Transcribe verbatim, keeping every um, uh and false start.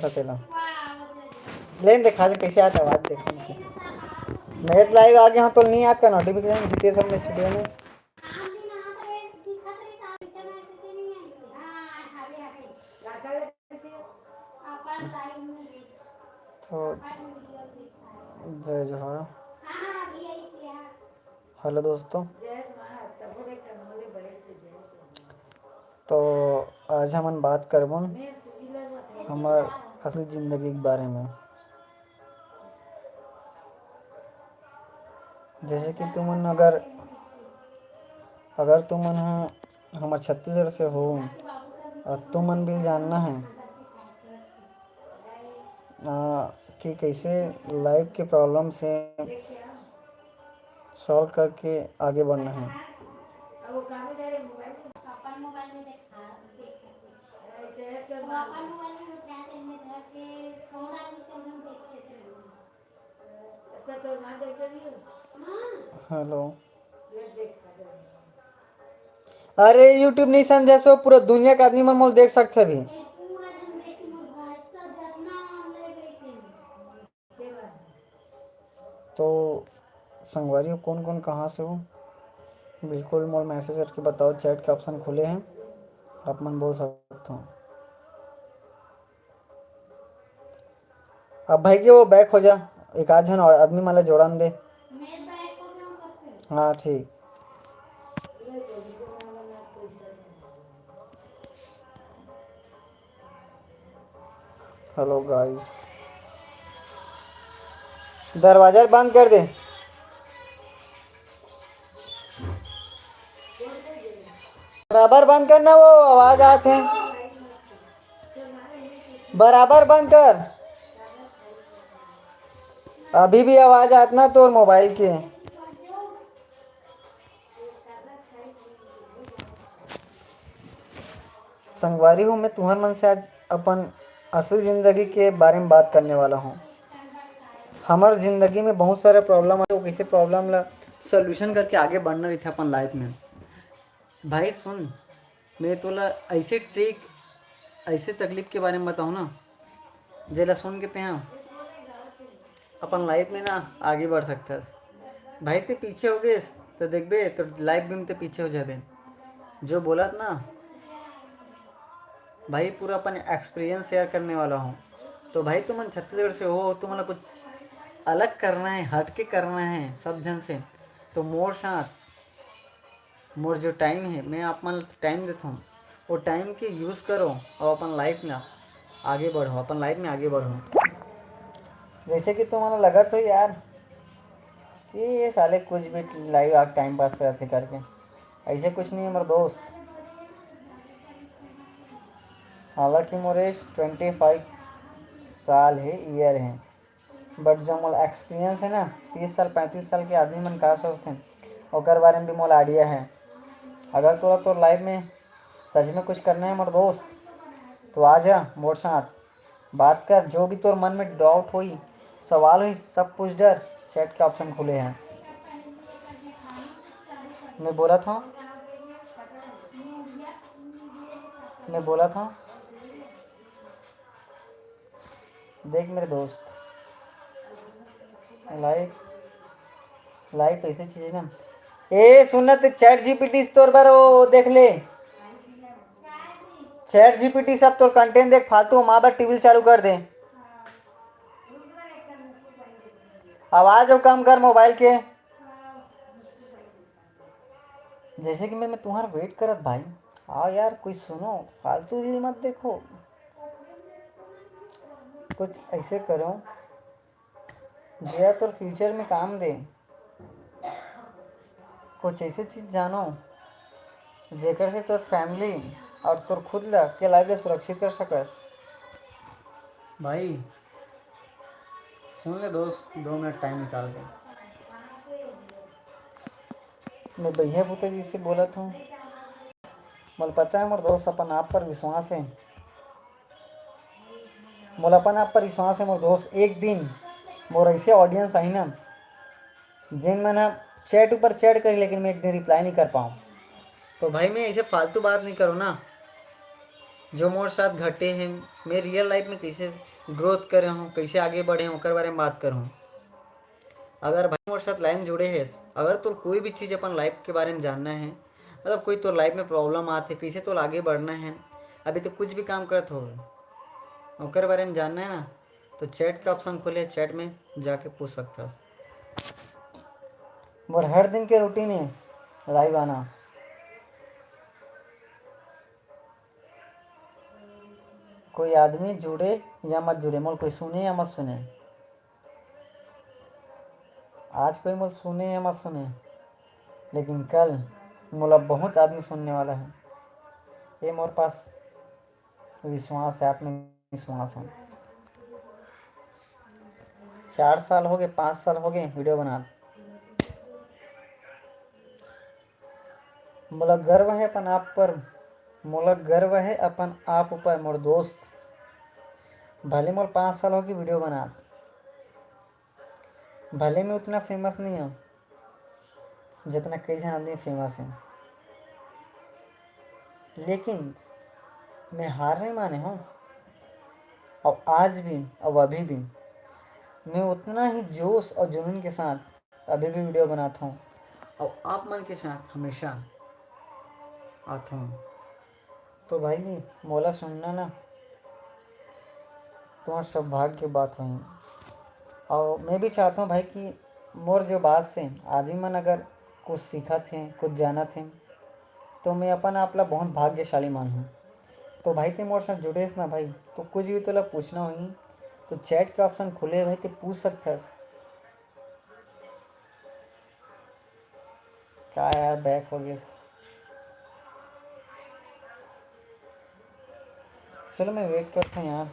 सकेला। लेन देखा दे कैसे आता आवाज, देखो। मैं लाइव आ गया हूँ तो नहीं आता नोटिफिकेशन जितेश वर्मा स्टूडियो में। तो जय जोहार। हेलो दोस्तों, तो आज हमन बात करबन हमर असली जिंदगी के बारे में। जैसे कि तुमन अगर, अगर तुमन ह हमर छत्तीसगढ़ से हो, और तुमन भी जानना है, आ, कि कैसे लाइफ के प्रॉब्लम से सॉल्व करके आगे बढ़ना है। हेलो। अरे YouTube नहीं समझे सो पूरा दुनिया के आदमी मन मोल देख सकथे अभी। तो संगवारी हो, कौन कौन कहाँ से हो, बिल्कुल मोल मैसेज करके बताओ। चैट के ऑप्शन खुले हैं, आप मन बोल सकते हो। अब भाई के वो बैक हो जा, एक आध झन और आदमी मन ला जोड़न दे। हाँ ठीक। हेलो गाइस, दरवाजा बंद कर दे। बराबर बंद करना, वो आवाज आत है। बराबर बंद कर, अभी भी आवाज आत ना तोर मोबाइल के। संगवारी हो, मैं तुहर मन से आज अपन असली जिंदगी के बारे में बात करने वाला हूँ। हमर जिंदगी में बहुत सारे प्रॉब्लम आथे, वो कैसे प्रॉब्लम ला सॉल्यूशन करके आगे बढ़ना रहिथे अपन लाइफ में। भाई सुन, मैं तोला ऐसे ट्रिक, ऐसे तकलीफ के बारे में बताऊँ ना, जेला सुन के तेहा अपन लाइफ में ना आगे बढ़ सकथस। भाई ते पीछे हो गेस तो देखबे तो लाइफ भी में ते पीछे हो जाबे। जो बोलत ना भाई, पूरा अपन एक्सपीरियंस शेयर करने वाला हूँ। तो भाई तुमन छत्तीसगढ़ से हो, तुमन ला कुछ अलग करना है, हट के करना है सब झन से, तो मोर साथ मोर जो टाइम है, मैं आप मन ला टाइम देता हूँ, वो टाइम के यूज़ करो और अपन लाइफ में आगे बढ़ो, अपन लाइफ में आगे बढ़ो। जैसे कि तुम्हारा लगत हो यार कि ये साले कुछ भी लाइव आके टाइम पास करत हे करके, ऐसे कुछ नहीं है मोर दोस्त। हालांकि मोर एज ट्वेंटी फाइव साल है, ईयर है, बट जो मोर एक्सपीरियंस है ना, तीस साल पैंतीस साल के आदमी मन का सोचते हैं, ओकर बारे में भी मोर आइडिया है। अगर तोरा तोर लाइफ में सच में कुछ करना है मोर दोस्त, तो आ जा मोर साथ बात कर। जो भी तोर मन में डाउट होई, सवाल होई, सब पूछ डर। चैट के ऑप्शन खुले हैं। मैं बोलत हूँ, मैं बोलत हूँ, देख मेरे दोस्त, लाइफ, लाइफ ऐसी चीज है ना। ए सुन ना, ते चैट जीपीटी से तोर बर वो देख ले, चैट जीपीटी सब तोर कंटेंट देख, फालतू माँ बाप टीवी चालू कर दे। आवाज वो कम कर मोबाइल के। जैसे कि मैं, मैं तुम्हारा वेट करत भाई, आओ यार, कुछ सुनो, फालतू रील मत देखो, कुछ ऐसे करो जो यार तोर फ्यूचर में काम दे। कुछ ऐसे चीज जानो जेकर से तोर फैमिली और तोर खुद ला के लाइफ ला सुरक्षित कर सकस। भाई सुन ले दोस्त, दो मिनट टाइम निकाल के। मैं भैया भूता जी से बोलत हूँ। मोला पता है मोर दोस्त, अपन आप पर विश्वास है, मोला अपन आप पर विश्वास है मोर दोस्त। एक दिन मोर ऐसे ऑडियंस आही ना, जिन मन ह चैट ऊपर चैट करी, लेकिन मैं एक दिन रिप्लाई नहीं कर पाऊँ। तो भाई मैं ऐसे फालतू बात नहीं करो ना, जो मोर साथ घटे हे, मैं रियल लाइफ में कैसे ग्रोथ करे हूँ, कैसे आगे बढ़े हूँ, ओकर बारे में बात करहूँ। अगर भाई मोर साथ लाइव जुड़े हे, अगर तोर कोई भी चीज़ अपन लाइफ के बारे में जानना है, मतलब कोई तोर लाइफ में प्रॉब्लम आते, कैसे तोर आगे बढ़ना है, अभी तो कुछ भी काम करत हो, ओकर बारे में जानना है ना, तो चैट का ऑप्शन खोले, चैट में जाके पूछ सकता है। मोर हर दिन के रूटीन है लाइव आना। कोई आदमी जुड़े या मत जुड़े, मोल कोई सुने या मत सुने, आज कोई मोल सुने या मत सुने, लेकिन कल मोला बहुत आदमी सुनने वाला है। ये मोर पास विश्वास है, आत्मविश्वास है। चार साल हो गए, पाँच साल हो गए वीडियो बना। मोला गर्व है अपन आप पर, मोला गर्व है अपन आप ऊपर मोर दोस्त। भले मोर पाँच साल हो गए वीडियो बना, भले मैं उतना फेमस नहीं हूँ जितना कई झन आदमी फेमस हैं, लेकिन मैं हार नहीं माने हूँ। और आज भी और अभी भी मैं उतना ही जोश और जुनून के साथ अभी भी वीडियो बनाता हूँ और आप मन के साथ हमेशा आता हूँ। तो भाई, मोला सुनना ना, तुम्हार सौभाग्य के बात होही। और मैं भी चाहता हूँ भाई कि मोर जो बात से आदमी मन अगर कुछ सीखत हे, कुछ जानत हे, तो मैं अपन आप ला बहुत भाग्यशाली मानहूँ। तो भाई, ते मोर साथ जुड़ेस ना भाई, तो कुछ भी तोला पूछना होही, तो चैट के ऑप्शन खुले हे भाई, ते पूछ सकथस। का यार, बैक हो गए। चलो, मैं वेट करता हूँ यार,